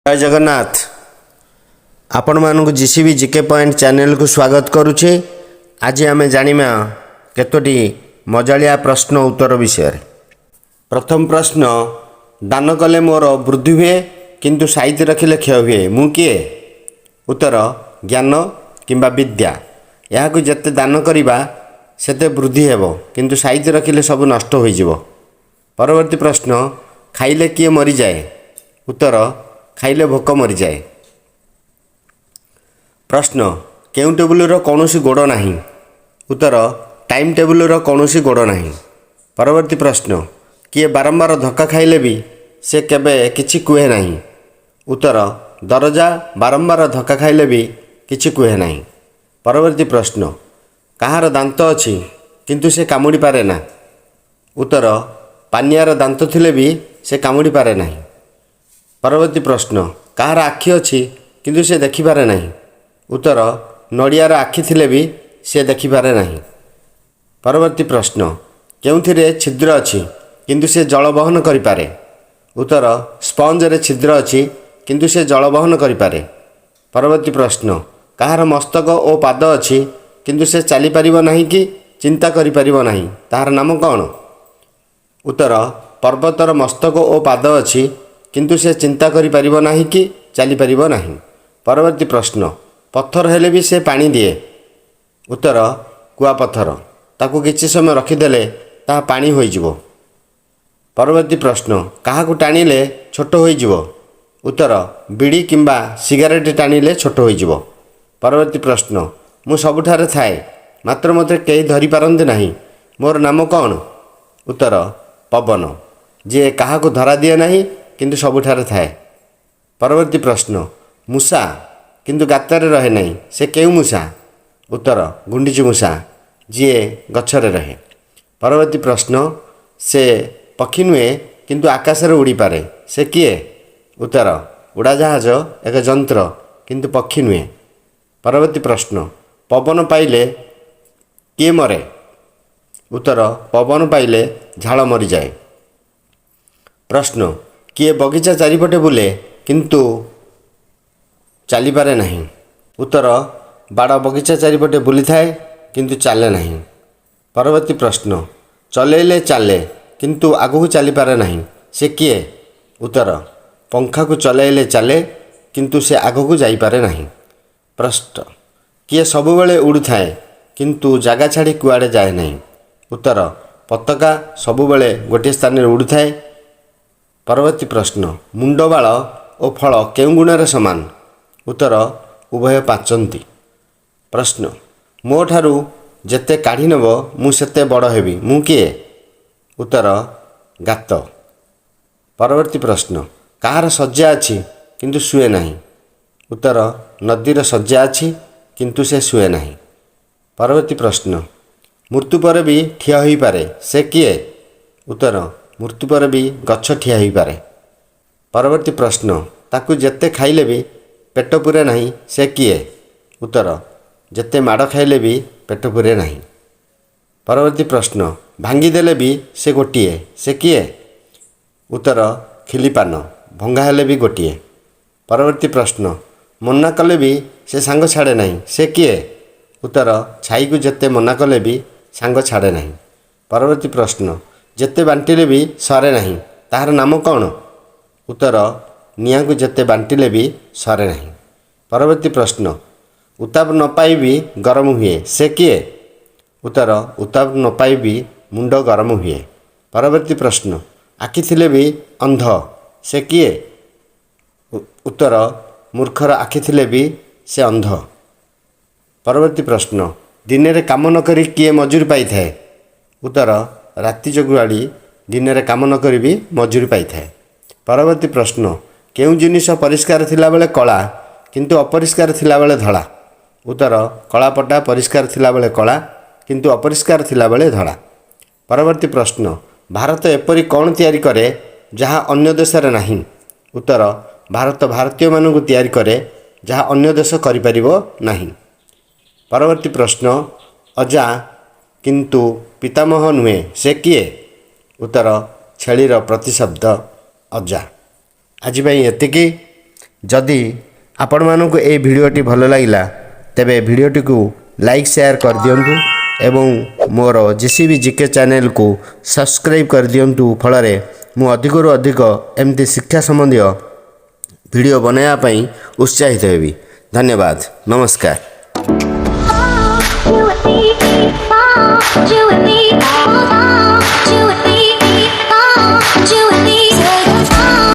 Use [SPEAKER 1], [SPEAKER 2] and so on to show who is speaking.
[SPEAKER 1] ଜୟ ଜଗନ୍ନାଥ। ଆପଣମାନଙ୍କୁ ଜିସିବି GK point ଚ୍ୟାନେଲକୁ ସ୍ୱାଗତ କରୁଛି। ଆଜି ଆମେ ଜାଣିବା କେତୋଟି ମଜାଳିଆ ପ୍ରଶ୍ନ ଉତ୍ତର ବିଷୟରେ। ପ୍ରଥମ ପ୍ରଶ୍ନ, ଦାନ କଲେ ମୋର ବୃଦ୍ଧି ହୁଏ, କିନ୍ତୁ ସାଇତି ରଖିଲେ କ୍ଷୟ ହୁଏ। ମୁଁ କିଏ? ଉତ୍ତର, ଜ୍ଞାନ କିମ୍ବା ବିଦ୍ୟା। ଏହାକୁ ଯେତେ ଦାନ କରିବା, ସେତେ ବୃଦ୍ଧି ହେବ, କିନ୍ତୁ ସାଇତି ରଖିଲେ ସବୁ ନଷ୍ଟ ହୋଇଯିବ। ପରବର୍ତ୍ତୀ ପ୍ରଶ୍ନ, ଖାଇଲେ କିଏ ମରିଯାଏ? ଉତ୍ତର, ଖାଇଲେ ଭୋକ ମରିଯାଏ। ପ୍ରଶ୍ନ, କେଉଁ ଟେବୁଲର କୌଣସି ଗୋଡ଼ ନାହିଁ? ଉତ୍ତର, ଟାଇମ୍ ଟେବୁଲର କୌଣସି ଗୋଡ଼ ନାହିଁ। ପରବର୍ତ୍ତୀ ପ୍ରଶ୍ନ, କିଏ ବାରମ୍ବାର ଧକ୍କା ଖାଇଲେ ବି ସେ କେବେ କିଛି କୁହେ ନାହିଁ? ଉତ୍ତର, ଦରଜା ବାରମ୍ବାର ଧକ୍କା ଖାଇଲେ ବି କିଛି କୁହେ ନାହିଁ। ପରବର୍ତ୍ତୀ ପ୍ରଶ୍ନ, କାହାର ଦାନ୍ତ ଅଛି, କିନ୍ତୁ ସେ କାମୁଡ଼ି ପାରେ ନା? ଉତ୍ତର, ପାନିଆର ଦାନ୍ତ ଥିଲେ ବି ସେ କାମୁଡ଼ି ପାରେ ନାହିଁ। ପରବର୍ତ୍ତୀ ପ୍ରଶ୍ନ, କାହାର ଆଖି ଅଛି, କିନ୍ତୁ ସେ ଦେଖିପାରେ ନାହିଁ? ଉତ୍ତର, ନଡ଼ିଆର ଆଖି ଥିଲେ ବି ସେ ଦେଖିପାରେ ନାହିଁ। ପରବର୍ତ୍ତୀ ପ୍ରଶ୍ନ, କେଉଁଥିରେ ଛିଦ୍ର ଅଛି, କିନ୍ତୁ ସେ ଜଳ ବହନ କରିପାରେ? ଉତ୍ତର, ସ୍ପଞ୍ଜରେ ଛିଦ୍ର ଅଛି, କିନ୍ତୁ ସେ ଜଳ ବହନ କରିପାରେ। ପରବର୍ତ୍ତୀ ପ୍ରଶ୍ନ, କାହାର ମସ୍ତକ ଓ ପାଦ ଅଛି, କିନ୍ତୁ ସେ ଚାଲିପାରିବ ନାହିଁ କି ଚିନ୍ତା କରିପାରିବ ନାହିଁ? ତାହାର ନାମ କ'ଣ? ଉତ୍ତର, ପର୍ବତର ମସ୍ତକ ଓ ପାଦ ଅଛି, କିନ୍ତୁ ସେ ଚିନ୍ତା କରିପାରିବ ନାହିଁ କି ଚାଲିପାରିବ ନାହିଁ। ପରବର୍ତ୍ତୀ ପ୍ରଶ୍ନ, ପଥର ହେଲେ ବି ସେ ପାଣି ଦିଏ। ଉତ୍ତର, କୁଆପଥର। ତାକୁ କିଛି ସମୟ ରଖିଦେଲେ ତାହା ପାଣି ହୋଇଯିବ। ପରବର୍ତ୍ତୀ ପ୍ରଶ୍ନ, କାହାକୁ ଟାଣିଲେ ଛୋଟ ହୋଇଯିବ? ଉତ୍ତର, ବିଡ଼ି କିମ୍ବା ସିଗାରେଟ୍ ଟାଣିଲେ ଛୋଟ ହୋଇଯିବ। ପରବର୍ତ୍ତୀ ପ୍ରଶ୍ନ, ମୁଁ ସବୁଠାରେ ଥାଏ, ମାତ୍ର ମୋତେ କେହି ଧରିପାରନ୍ତି ନାହିଁ। ମୋର ନାମ କ'ଣ? ଉତ୍ତର, ପବନ, ଯିଏ କାହାକୁ ଧରା ଦିଏ ନାହିଁ, କିନ୍ତୁ ସବୁଠାରେ ଥାଏ। ପରବର୍ତ୍ତୀ ପ୍ରଶ୍ନ, ମୂଷା, କିନ୍ତୁ ଗାତରେ ରହେ ନାହିଁ। ସେ କେଉଁ ମୂଷା? ଉତ୍ତର, ଗୁଣ୍ଡିଚି ମୂଷା, ଯିଏ ଗଛରେ ରହେ। ପରବର୍ତ୍ତୀ ପ୍ରଶ୍ନ, ସେ ପକ୍ଷୀ ନୁହେଁ, କିନ୍ତୁ ଆକାଶରେ ଉଡ଼ିପାରେ। ସେ କିଏ? ଉତ୍ତର, ଉଡ଼ାଜାହାଜ ଏକ ଯନ୍ତ୍ର, କିନ୍ତୁ ପକ୍ଷୀ ନୁହେଁ। ପରବର୍ତ୍ତୀ ପ୍ରଶ୍ନ, ପବନ ପାଇଲେ କିଏ ମରେ? ଉତ୍ତର, ପବନ ପାଇଲେ ଝାଳ ମରିଯାଏ। ପ୍ରଶ୍ନ, କିଏ ବଗିଚା ଚାରିପଟେ ବୁଲେ, କିନ୍ତୁ ଚାଲିପାରେ ନାହିଁ? ଉତ୍ତର, ବାଡ଼ ବଗିଚା ଚାରିପଟେ ବୁଲିଥାଏ, କିନ୍ତୁ ଚାଲେ ନାହିଁ। ପରବର୍ତ୍ତୀ ପ୍ରଶ୍ନ, ଚଲେଇଲେ ଚାଲେ, କିନ୍ତୁ ଆଗକୁ ଚାଲିପାରେ ନାହିଁ। ସେ କିଏ? ଉତ୍ତର, ପଙ୍ଖାକୁ ଚଲାଇଲେ ଚାଲେ, କିନ୍ତୁ ସେ ଆଗକୁ ଯାଇପାରେ ନାହିଁ। ପ୍ରଶ୍ନ, କିଏ ସବୁବେଳେ ଉଡ଼ୁଥାଏ, କିନ୍ତୁ ଜାଗା ଛାଡ଼ି କୁଆଡ଼େ ଯାଏ ନାହିଁ? ଉତ୍ତର, ପତାକା ସବୁବେଳେ ଗୋଟିଏ ସ୍ଥାନରେ ଉଡ଼ୁଥାଏ। ପରବର୍ତ୍ତୀ ପ୍ରଶ୍ନ, ମୁଣ୍ଡ, ବାଳ ଓ ଫଳ କେଉଁ ଗୁଣରେ ସମାନ? ଉତ୍ତର, ଉଭୟ ପାଚନ୍ତି। ପ୍ରଶ୍ନ, ମୋ ଠାରୁ ଯେତେ କାଢ଼ି ନେବ, ମୁଁ ସେତେ ବଡ଼ ହେବି। ମୁଁ କିଏ? ଉତ୍ତର, ଗାତ। ପରବର୍ତ୍ତୀ ପ୍ରଶ୍ନ, କାହାର ଶଯ୍ୟା ଅଛି, କିନ୍ତୁ ଶୁଏ ନାହିଁ? ଉତ୍ତର, ନଦୀର ଶଯ୍ୟା ଅଛି, କିନ୍ତୁ ସେ ଶୁଏ ନାହିଁ। ପରବର୍ତ୍ତୀ ପ୍ରଶ୍ନ, ମୃତ୍ୟୁ ପରେ ବି ଠିଆ ହୋଇପାରେ। ସେ କିଏ? ଉତ୍ତର, ମୃତ୍ୟୁ ପରେ ବି ଗଛ ଠିଆ ହୋଇପାରେ। ପରବର୍ତ୍ତୀ ପ୍ରଶ୍ନ, ତାକୁ ଯେତେ ଖାଇଲେ ବି ପେଟ ପୂରେ ନାହିଁ। ସେ କିଏ? ଉତ୍ତର, ଯେତେ ମାଡ଼ ଖାଇଲେ ବି ପେଟ ପୂରେ ନାହିଁ। ପରବର୍ତ୍ତୀ ପ୍ରଶ୍ନ, ଭାଙ୍ଗିଦେଲେ ବି ସେ ଗୋଟିଏ। ସେ କିଏ? ଉତ୍ତର, ଖିଲିପାନ ଭଙ୍ଗା ହେଲେ ବି ଗୋଟିଏ। ପରବର୍ତ୍ତୀ ପ୍ରଶ୍ନ, ମନା କଲେ ବି ସେ ସାଙ୍ଗ ଛାଡ଼େ ନାହିଁ। ସେ କିଏ? ଉତ୍ତର, ଛାଇକୁ ଯେତେ ମନା କଲେ ବି ସାଙ୍ଗ ଛାଡ଼େ ନାହିଁ। ପରବର୍ତ୍ତୀ ପ୍ରଶ୍ନ, ଯେତେ ବାଣ୍ଟିଲେ ବି ସରେ ନାହିଁ। ତାହାର ନାମ କ'ଣ? ଉତ୍ତର, ନିଆଁକୁ ଯେତେ ବାଣ୍ଟିଲେ ବି ସରେ ନାହିଁ। ପରବର୍ତ୍ତୀ ପ୍ରଶ୍ନ, ଉତ୍ତାପ ନ ପାଇ ବି ଗରମ ହୁଏ। ସେ କିଏ? ଉତ୍ତର, ଉତ୍ତାପ ନ ପାଇ ବି ମୁଣ୍ଡ ଗରମ ହୁଏ। ପରବର୍ତ୍ତୀ ପ୍ରଶ୍ନ, ଆଖି ଥିଲେ ବି ଅନ୍ଧ। ସେ କିଏ? ଉତ୍ତର, ମୂର୍ଖର ଆଖି ଥିଲେ ବି ସେ ଅନ୍ଧ। ପରବର୍ତ୍ତୀ ପ୍ରଶ୍ନ, ଦିନରେ କାମ ନ କରି କିଏ ମଜୁରୀ ପାଇଥାଏ? ଉତ୍ତର, ରାତି ଜଗୁଆଳି ଦିନରେ କାମ ନ କରି ବି ମଜୁରୀ ପାଇଥାଏ। ପରବର୍ତ୍ତୀ ପ୍ରଶ୍ନ, କେଉଁ ଜିନିଷ ପରିଷ୍କାର ଥିଲାବେଳେ କଳା, କିନ୍ତୁ ଅପରିଷ୍କାର ଥିଲାବେଳେ ଧଳା? ଉତ୍ତର, କଳାପଟା ପରିଷ୍କାର ଥିଲାବେଳେ କଳା, କିନ୍ତୁ ଅପରିଷ୍କାର ଥିଲାବେଳେ ଧଳା। ପରବର୍ତ୍ତୀ ପ୍ରଶ୍ନ, ଭାରତ ଏପରି କ'ଣ ତିଆରି କରେ, ଯାହା ଅନ୍ୟ ଦେଶରେ ନାହିଁ? ଉତ୍ତର, ଭାରତ ଭାରତୀୟମାନଙ୍କୁ ତିଆରି କରେ, ଯାହା ଅନ୍ୟ ଦେଶ କରିପାରିବ ନାହିଁ। ପରବର୍ତ୍ତୀ ପ୍ରଶ୍ନ, ଅଜା, କିନ୍ତୁ ପିତାମହ ନୁହେଁ। ସେ କିଏ? ଉତ୍ତର, ଛେଳିର ପ୍ରତିଶବ୍ଦ ଅଜା। ଆଜି ପାଇଁ ଏତିକି। ଯଦି ଆପଣମାନଙ୍କୁ ଏହି ଭିଡ଼ିଓଟି ଭଲ ଲାଗିଲା, ତେବେ ଭିଡ଼ିଓଟିକୁ ଲାଇକ୍, ସେୟାର କରିଦିଅନ୍ତୁ ଏବଂ ମୋର ଜେସିବି ଜିକେ ଚ୍ୟାନେଲକୁ ସବସ୍କ୍ରାଇବ୍ କରିଦିଅନ୍ତୁ। ଫଳରେ ମୁଁ ଅଧିକରୁ ଅଧିକ ଏମିତି ଶିକ୍ଷା ସମ୍ବନ୍ଧୀୟ ଭିଡ଼ିଓ ବନାଇବା ପାଇଁ ଉତ୍ସାହିତ ହେବି। ଧନ୍ୟବାଦ, ନମସ୍କାର।